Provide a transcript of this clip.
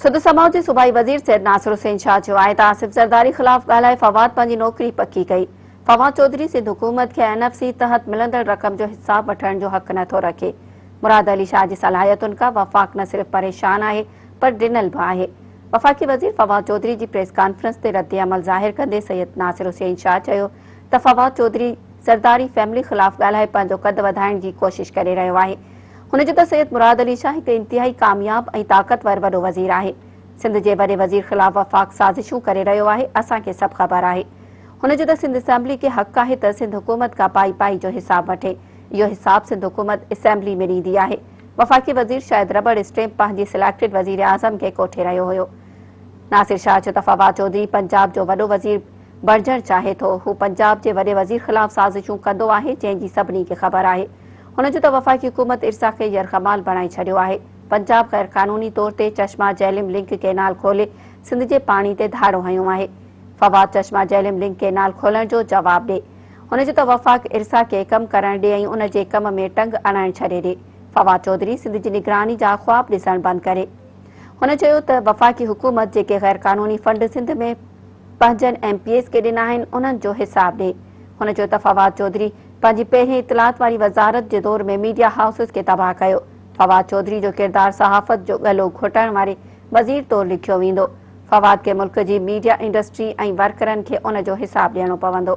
سڌ سماء جي صوبائي وزير سيد ناصر حسين شاهه چيو آهي ته آصف زرداري خلاف ڳالهائي فواد پنهنجي نوڪري پڪي ڪئي. فواد چوڌري سنڌ حڪومت کي اين ايف سي تحت ملندڙ رقم جو حساب وٺڻ جو حق نه ٿو رکي. مراد علي شاهه جي صلاحيتن کان وفاق نه صرف پريشان آهي پر ڊنل به آهي. وفاقي وزير فواد چوڌري جي پريس ڪانفرنس تي ردعمل ظاهر ڪندي سيد ناصر حسين شاهه چيو ته فواد چوڌري زرداري فيملي خلاف ڳالهائي پنهنجو قد وڌائڻ جي ڪوشش ڪري رهيو آهي. هن چيو ته سيد مراد علي شاهه هڪ انتهائي ڪامياب ۽ طاقتور وڏو وزير آهي. سنڌ جي وڏي وزير خلاف وفاق سازشون ڪري رهيو آهي، اسان کي سڀ خبر آهي. هن چيو ته سنڌ اسيمبلي کي حق آهي ته سنڌ حڪومت کان پائي پائي جو حساب وٺي، اهو حساب سنڌ حڪومت اسيمبلي ۾ ڏيندي آهي. وفاقي وزير شايد رٻڙ اسٽيمپ پنهنجي سليڪٽيڊ وزيراعظم کي ڪوٺي رهيو هيو. ناصر شاهه چيو ته فواد چوڌري پنجاب جو وڏو وزير بڻجڻ چاهي ٿو، هو پنجاب جي وڏي وزير خلاف سازشون ڪندو آهي، جنهن جي سڀني کي خبر آهي. هن چيو ته وفاقي حڪومت ارسا کي يرغمال بڻائي ڇڏيو آهي، پنجاب غير قانوني طور تي چشما جهلم لنڪ ڪينال کولي سنڌ جي پاڻي تي ڌاڙو هنيو آهي، فواد چشما جهلم لنڪ ڪينال کولڻ جو جواب ڏي. هن چيو ته وفاق ارسا کي ڪم ڪرڻ ڏي ۽ ان جي ڪم ۾ ٽنگ اڙائڻ ڇڏي ڏي، فواد چوڌري سنڌ جي نگراني جا خواب ڏسڻ بند ڪري. هن چيو ته وفاقي حڪومت جيڪي غير قانوني فنڊ سنڌ ۾ پنهنجن ايم پي ايز کي ڏنا آهن انهن جو حساب ڏي. هن چيو ته فواد چوڌري پنهنجي پهرين اطلاعات واري وزارت جي دور ۾ ميڊيا هائوسز کي تباهه ڪيو، فواد چوڌري جو ڪردار صحافت جو ڳلو گهٽڻ واري وزير طور لکيو ويندو، فواد کي ملڪ جي ميڊيا انڊسٽري ۽ ورڪرن کي ان جو حساب ڏيڻو پوندو.